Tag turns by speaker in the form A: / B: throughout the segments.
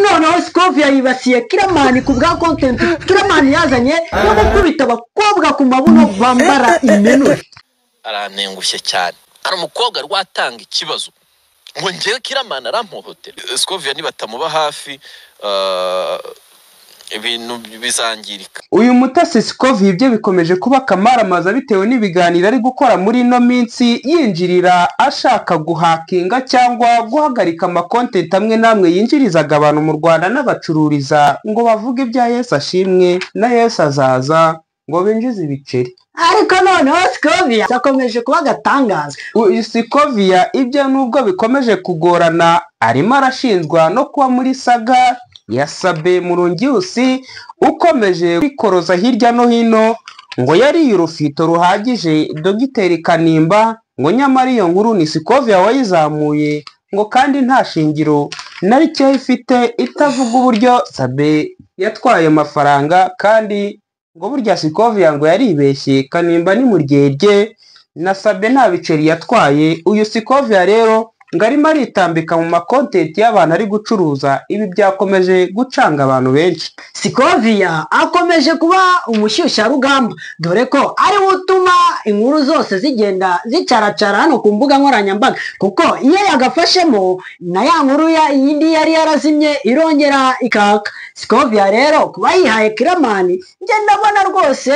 A: Noneho Scovia yibasiye Killaman ku bwa content Killaman yazanye yo gukubita abakobwa ku mabuno bambara imenure.
B: Arantengushye cyane. Hari umukobwa rwatanga ikibazo ngo njyewe Killaman arampohotera. Scovia nibatamuba hafi ibintu bizangirika.
C: Uyu Mutesi Scovia ibye bikomeje kuba akamaramaza bitewe n'ibiganiro ari gukora muri ino minsi, yinjirira ashaka guhakinga cyangwa guhagarika amakontenti amwe n'amwe yinjirizaga abantu mu Rwanda n'abacururiza ngo bavuge ibya Yesu ashimwe na Yesu azaza ngo binjize ibiceri.
A: Ariko noneho Scovia akomeje kuba agatangaza.
C: Uyu Scovia ibyo nubwo bikomeje kugorana, arimo arashinjwa no kuba muri saga ya Sabe Murungiusi ukomeje kwikoroza hirya no hino ngo yariye urufito ruhagije Dogiteri Kanimba, ngo nyamara iyo nkuru ni Scovia wayizamuye, ngo kandi nta shingiro na rike ifite itavuga uburyo Sabe yatwaye amafaranga, kandi ngo burya Scovia ngo yaribeshye Kanimba ni muryerye na Sabe nta biceri yatwaye. Uyu Scovia rero ngo arimo aritambika mu makontenti y'abantu ari gucuruza, ibi byakomeje gucanga abantu benshi.
A: Scovia akomeje kuba umushyushyarugamba, dore ko ari we utuma inkuru zose zigenda zicaracara hano ku mbuga nkoranyambaga, kuko iyo yagafashemo na ya nkuru yindi yari yarazimye irongera ikaka. Scovia rero kuba yihaye Killaman, njye ndabona rwose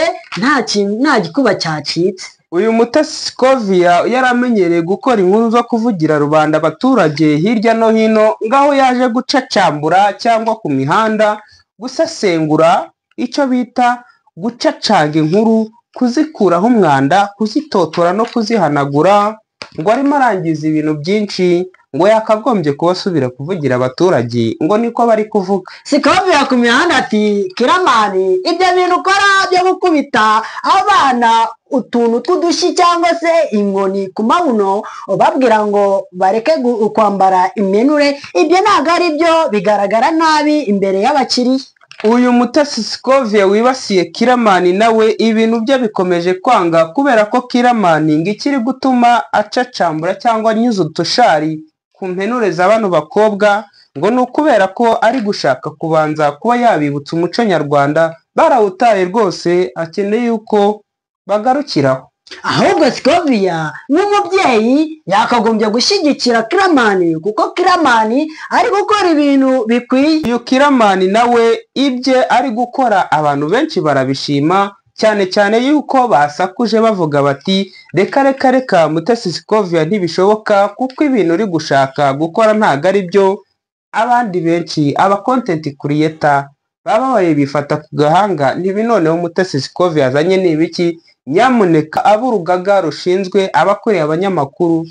A: nta gikuba cyacitse.
C: Uyu Mutesi Scovia yaramenyereye gukora inkuru zo kuvugira rubanda abaturage hirya no hino, ngaho yaje gucacambura cyangwa ku mihanda gusesengura icyo bita gucacanga inkuru, kuzikuraho umwanda, kuzitotora no kuzihanagura, ngo arimo arangiza ibintu byinshi, ngo yakagombye kuba asubira kuvugira abaturage, ngo niko bari kuvuga.
A: Scovia ku mihanda ati Killaman, ibyo bintu ukora byo gukubita abana utuntu tw'udushyi cyangwa se inkoni ku mabuno ubabwira ngo bareke kwambara imenure, ibyo ntabwo ari byo, bigaragara nabi imbere y'abakiriya.
C: Uyu Mutesi Scovia wibasiye Killaman nawe ibintu bye bikomeje kwanga, kubera ko Killaman ngo ikiri gutuma acacambura cyangwa anyuza utushari ku mpenure za bano bakobwa, ngo ni ukubera ko ari gushaka kubanza kuba yabibutsa umuco nyarwanda barawutaye rwose, akeneye yuko bagarukiraho.
A: Ahubwo Scovia nk'umubyeyi yakagombye gushyigikira Killaman, kuko Killaman ari gukora ibintu bikwiye.
C: Uyu Killaman nawe ibye ari gukora abantu benshi barabishima, cyane cyane yuko basakuje bavuga bati reka reka reka Mutesi Scovia ntibishoboka, kuko ibintu uri gushaka gukora ntago ari byo. Abandi benshi aba content creator bababaye bifata ku gahanga, ntibi noneho Mutesi Scovia azanye ni ibiki? Nyamuneka ab'urugaga rushinzwe abakoreye abanyamakuru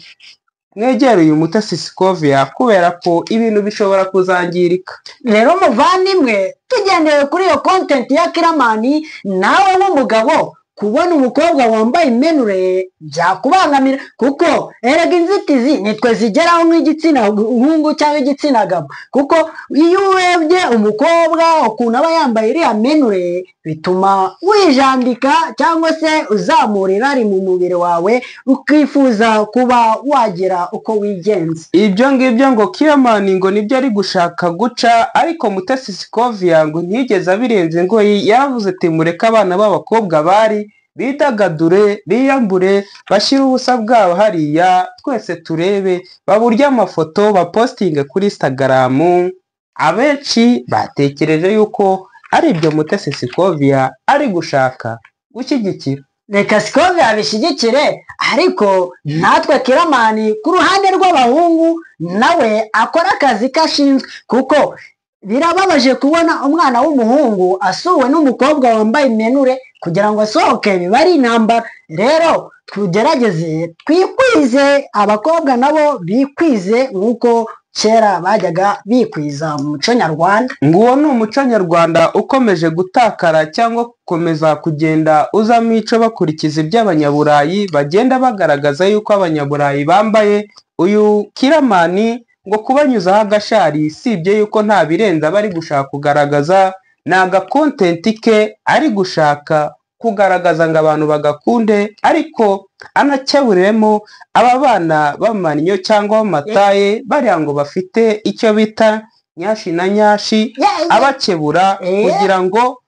C: mwegere uyu Mutesi Scovia, kubera ko ibintu bishobora kuzangirika.
A: Rero muvandimwe, tugendeye kuri iyo content ya Killaman, nawe nk'umugabo kubona umukobwa wambaye imenure byakubangamira, kuko erega inzitizi nitwe zigeraho nk'igitsina hungu cyangwa igitsina gabo, kuko iyo urebye umukobwa ukuntu aba yambaye iriya menure bituma wijandika cyangwa se uzamura irari mu mubiri wawe, ukifuza kuba wagira uko wigenza.
C: Ibyo ngibyo ngo Killaman ngo nibyo ari gushaka guca, ariko Mutesi Scovia ngo ntiyigeze abirenze, ngo yaravuze ati mureke abana b'abakobwa bari bidagadure, biyambure, bashyire ubusa bwabo hariya twese turebe, baburye amafoto bapostinge kuri Instagram. Abenshi batekereje yuko ari ibyo Mutesi Scovia ari gushaka gushyigikira.
A: Reka Scovia abishyigikire, ariko natwe Killaman ku ruhande rw'abahungu nawe akora akazi ke ashinzwe, kuko birababaje kubona umwana w'umuhungu asuwe n'umukobwa wambaye imenure kugira ngo asohoke, biba ari intambara. Rero tugerageze twikwize, abakobwa nabo bikwize nk'uko kera bajyaga bikwiza mu muco nyarwanda.
C: Nguwo ni umuco nyarwanda ukomeje gutakara cyangwa gukomeza kugenda uzamo ico bakurikiza iby'abanyaburayi bagenda bagaragaza yuko abanyaburayi bambaye. Uyu Killaman ngo kubanyuzaho agashari, sibye yuko nta birenze bari gushaka kugaragaza, ni agakontenti ke ari gushaka kugaragaza ngo abantu bagakunde, ariko anakeburiremo aba bana b'amannyo cyangwa b'amataye bariya ngo bafite icyo bita nyashi na nyashi, abakebura kugira ngo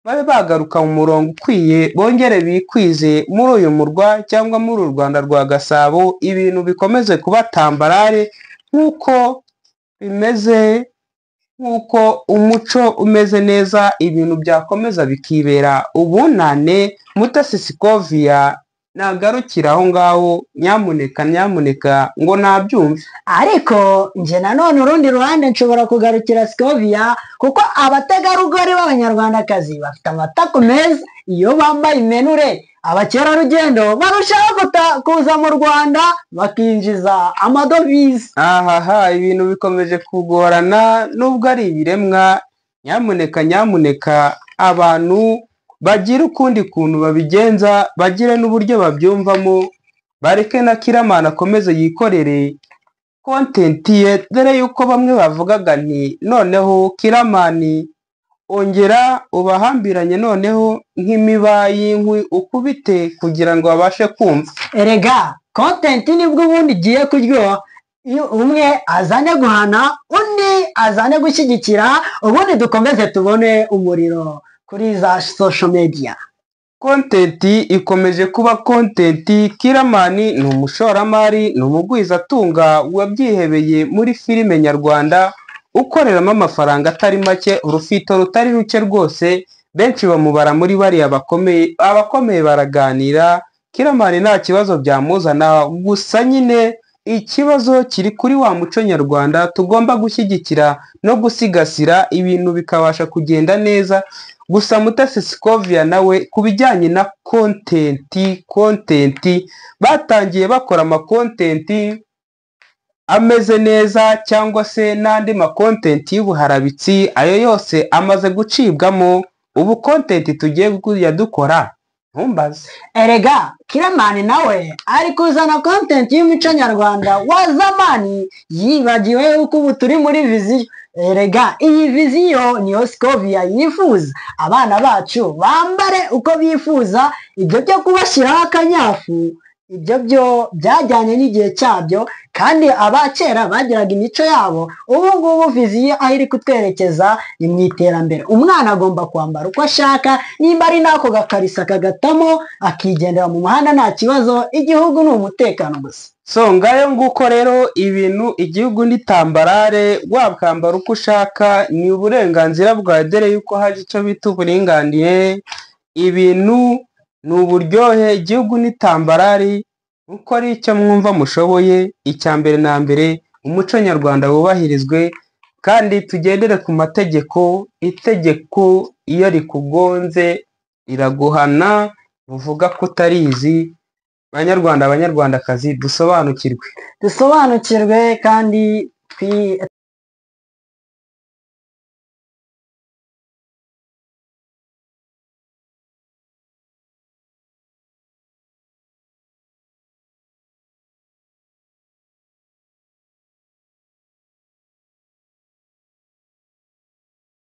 C: babe bagaruka mu murongo ukwiye, bongere bikwize muri uyu murwa cyangwa muri uru Rwanda rwa Gasabo, ibintu bikomeze kuba tambarare nk'uko bimeze, nk'uko umuco umeze neza, ibintu byakomeza bikibera ubunane. Mutesi Scovia nagarukira aho ngaho, nyamuneka nyamuneka ngo nabyumve.
A: Ariko nje nanone urundi ruhande nshobora kugarukira Scovia, kuko abategarugori b'abanyarwandakazi bafite amatako meza. Iyo bambaye imenure abakerarugendo barushaho kuza mu Rwanda bakinjiza amadovize.
C: Ahaha, ibintu bikomeje kugorana nubwo ari ibiremwa. Nyamuneka nyamuneka abantu bagire ukundi kuntu babigenza, bagire n'uburyo babyumvamo, bareke na Kiramana akomeze yikorere content ye, dore yuko bamwe bavugaga nti noneho Kiramani ongera ubahambiranye noneho nk'imiba y'inkwi ukubite kugira ngo babashe kumva.
A: Erega content nibwo ubundi igiye kuryoha, iyo umwe azane guhana undi azane gushyigikira, ubundi dukomeze tubone umuriro kuri za social media.
C: Content ikomeje kuba content. Kiramani ni umushoramari, ni umugwizatunga wabyihebeye muri filime nyarwanda, ukoreramo amafaranga atari make, urufito rutari ruke rwose. Benshi bamubara muri bariya bakomeye, abakomeye baraganira. Kiramani nta kibazo byamuzana, gusa nyine ikibazo kiri kuri wa muco nyarwanda tugomba gushyigikira no gusigasira, ibintu bikabasha kugenda neza. Gusa Mutesi Scovia nawe ku bijyanye na content batangiye bakora amacontent ameze neza cyangwa se n'andi macontent y'ubuharabitsi, ayo yose amaze gucibwamo. Ubu content tugiye kujya dukora ntumbaze.
A: Erega Kiramani nawe ari kuzana content y'umuco nyarwanda wa zamani, yibagiwe yuko ubu turi muri vision. Erega iyi vision niyo Scovia yifuza, abana bacu bambare uko bifuza, ibyo byo kubashyiraho akanyafu ibyo byo byajyanye n'igihe cyabyo, kandi abakera bagiraga imico yabo. Ubu ngubu vision aho iri kutwerekeza ni mu iterambere. Umwana agomba kwambara uko ashaka, nimba ari n'ako gakarisa akagatamo akigendera mu muhanda nta kibazo. Igihugu ni umutekano gusa.
C: So ngayo nguko rero ibintu, igihugu ni tambarare, wakambara uko ushaka ni uburenganzira bwawe, dore yuko haje icyo bita uburinganire. Ibintu ni uburyohe, igihugu ni tambarare, uko ari icyo mwumva mushoboye. Icya mbere na mbere umuco nyarwanda wubahirizwe, kandi tugendere ku mategeko. Itegeko iyo rikugonze riraguhana, uvuga ko utarizi. Banyarwanda, banyarwandakazi, dusobanukirwe
A: Dusobanukirwe kandi